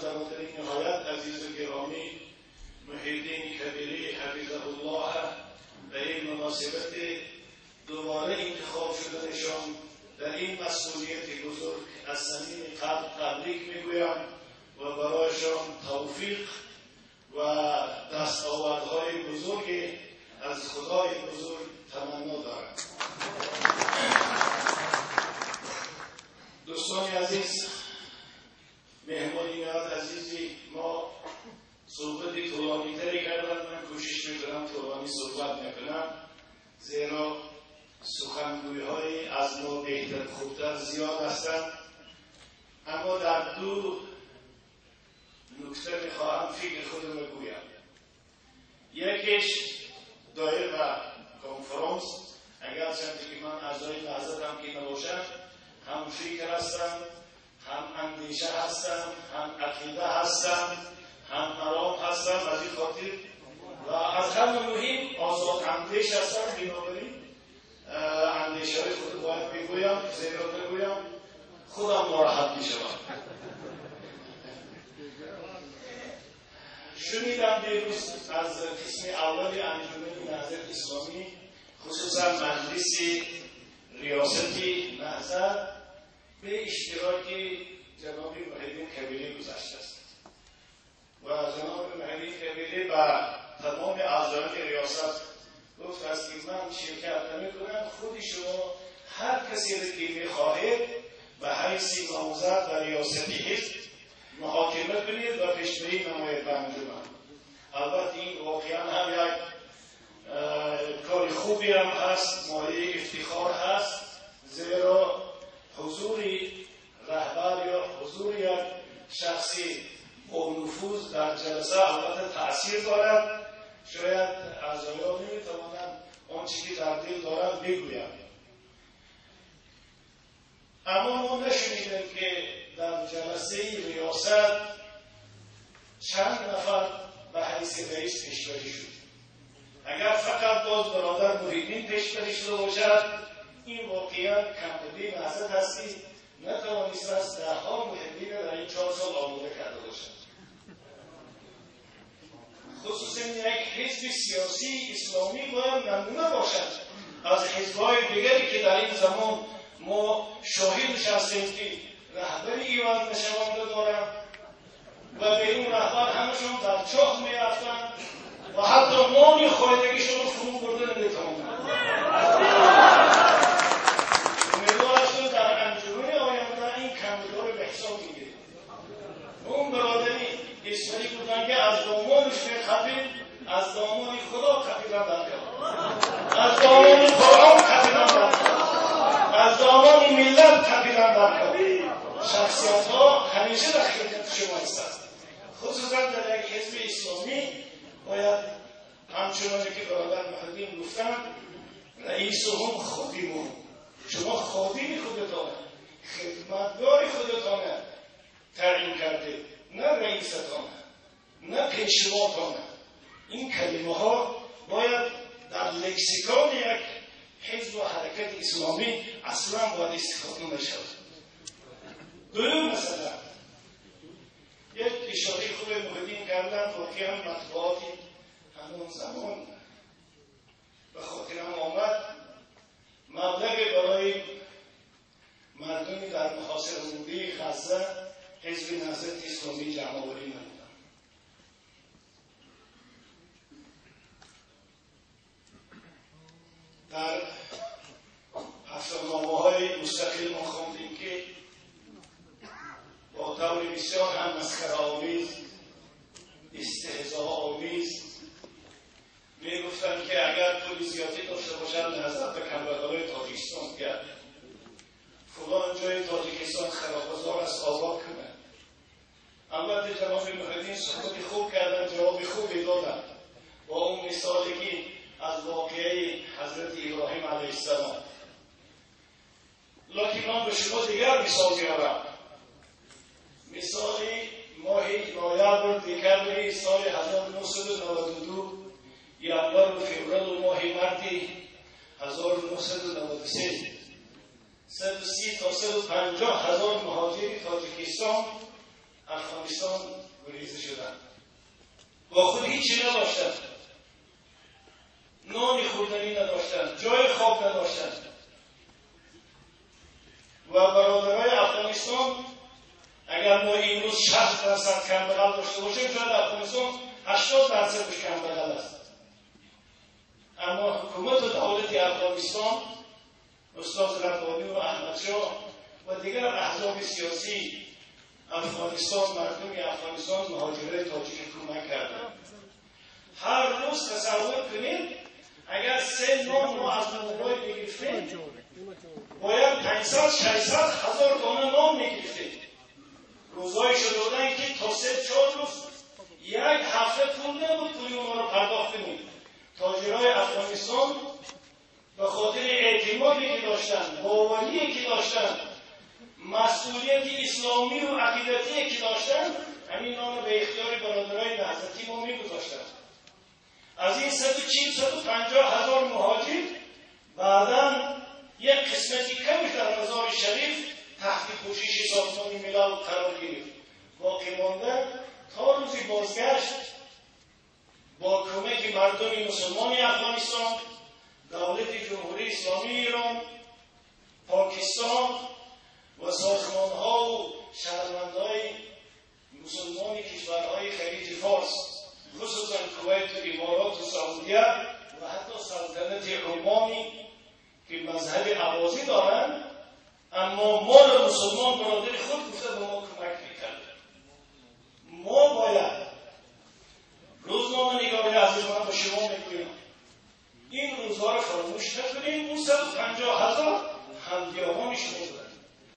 برادر نهایت عزیز و گرامی محی‌الدین کبیری حفظه الله به این مناسبت دوباره انتخاب شدنشان در این مسئولیت بزرگ از صمیم قلب تبریک میگویم و برایشان توفیق و دستاوردهای بزرگ از خدای بزرگ تمنا دارم. دوستان عزیز، مهمانی عزیزی ما صحبت طولانی تری کردن، من کوشش میکنم طولانی صحبت نکنم، زیرا سخنگوی های از ما بهتر خوبتر زیاد هستند. اما در دو نکته میخواهم فکر خودم بگویم. یکیش دایر و کنفرانس، اگر چند که من اعضای نهضت هم که نباشم، هم فکر هستم، هم اندیشه هستم، هم عقیده هستم، هم مرام هستم، از این خاطر و از همه مهم آزاد اندیش هستم. بنابراین اندیشه های خود باید بگویم، زیرا بگویم خودم ناراحت میشوم. شنیدم دیروز از قسم اول انجمن نهضت اسلامی، خصوصا مجلس ریاستی نهضت، به اشتراک جناب محی‌الدین کبیری گذشته است و جناب محی‌الدین کبیری به تمام اعضای ریاست گفت است که من شرکت نمی‌کنم، خود شما هر کسی را که می‌خواهید به حیث نامزد و ریاست حزب محاکمه کنید و پیشبینی نمایید به انجمن. البته این واقعا هم یک کار خوبی هم هست، مایه افتخار هست، زیرا حضور رهبر یا حضور یک شخصی با نفوذ در جلسه البته تأثیر دارد. شاید اعضایان نمیتوانند آنچه که در دل دارند بگویند. اما ما نشنیدیم که در جلسه ریاست چند نفر به حیث رئیس پیشبری شد. اگر فقط باز برادر محی‌الدین پیشبری شده باشد، این واقعا کمبودی نهضت هستی نتوانسته است دهها محی‌الدین در این 4 سال آماده کرده باشد. خصوصا یک حزب سیاسی اسلامی باید نمونه باشد از حزب‌های دیگری که در این زمان ما شاهدش هستیم که رهبری عوض نشونده دارند و به اون رهبر همشون در چاه می‌رفتند و حتی نان خایدگیشون رو فرو برده نمی‌توانند. امیدوار هستم در انجمن آینده این کمبودها رو به حساب می‌گیریم. اون برادری اسماعیلی بودن که از دامانش می‌خپید، از دامان خدا خپیدن در کار، از دامان قرآن خپیدن در کار، از دامان ملت خپیدن در کار. شخصیت ها همیشه در خدمت شما هستند. خصوصا در یک حزب اسلامی باید همچنان که برادر محی‌الدین گفتن، رئیسهم خادمهم، شما خادم خودتانه، خدمتگار خودتانه تعیین کرده، نه رئیستانه، نه پیشواتانه. این کلمه ها باید در لکسیکون یک حزب و حرکت اسلامی اصلا باید استفاده نشود. دوم مسئله، یک اشاره خوب محی‌الدین کردن، واقعا مطبوعاتی همون زمان به خاطرم آمد، مبلغ برای مردمی در محاصره مونده غزه حزب نهضت اسلامی جمع‌آوری نمودند. در هفته‌نامه‌های مستقل ما خواندیم که با طور بسیار هم مسخره‌آمیز، استهزاءآمیز می‌گفتند که اگر پول زیادی داشته باشند نهضت به کمبدهای تاجیکستان بیاد، فلان جای تاجیکستان خراب‌بازار است آباد کنند. البته جناب محی‌الدین صحبت خوب کردن، جواب خوبی دادن با اون مثالی که از واقعه حضرت ابراهیم علیه السلام. لکن من به شما دیگر مثال میارم. مثالی ماه نوامبر دکبر سال 1992، ینور و فوریه و ماه مارس 1993، 130 تا 150 هزار مهاجر تاجیکستان Афғонистон гуреза шуданд. Бо худ ҳеҷи надоштанд, нони хӯрданӣ надоштанд, ҷои хоб надоштанд. Ва бародарои Афғонистон, агар мо имрӯз 60% камбағал дошта бошем, шояд Афғонистон 80%ш камбағал аст. Аммо ҳукумату давлати Афғонистон, устод Раббонӣ ва Аҳмадшоҳ ва дигар аҳзоби сиёсии Афғонистон, мардуми Афғонистон муҳоҷирои тоҷик кӯмак карданд. Ҳар рӯз тасаввур кунед, агар се нон мо аз нонвой мегирифтем, бояд 500, 600 ҳазор дона нон мегирифтем. Рӯзҳое шуда буданд, ки то 3-4 рӯз, як ҳафта пул набуд, пули онҳоро пардохт кунем. Тоҷирои Афғонистон ба хотири эътимоде ки доштанд, боварие ки доштанд, масъулияти исломию ақидатие ки доштанд, ҳамин нонро ба ихтиёри бародарои наҳзатӣ мо мегузоштанд. Аз ин 140, 150 ҳазор муҳоҷир баъдан як қисмати камаш дар Мазори Шариф таҳти пӯшиши Созмони Милал қарор гирифт. Боқӣ монда то рӯзи бозгашт бо кӯмаки мардуми мусулмони Афғонистон, давлати Ҷумҳурии Исломии Эрон, Покистон ва созмонҳову шаҳрвандҳои мусулмони кишварҳои Халиҷи Форс, хусусан Кувайту Имороту Саудия ва ҳатто Салтанати Умонӣ, ки мазҳаби авозӣ доранд, аммо моли мусулмон.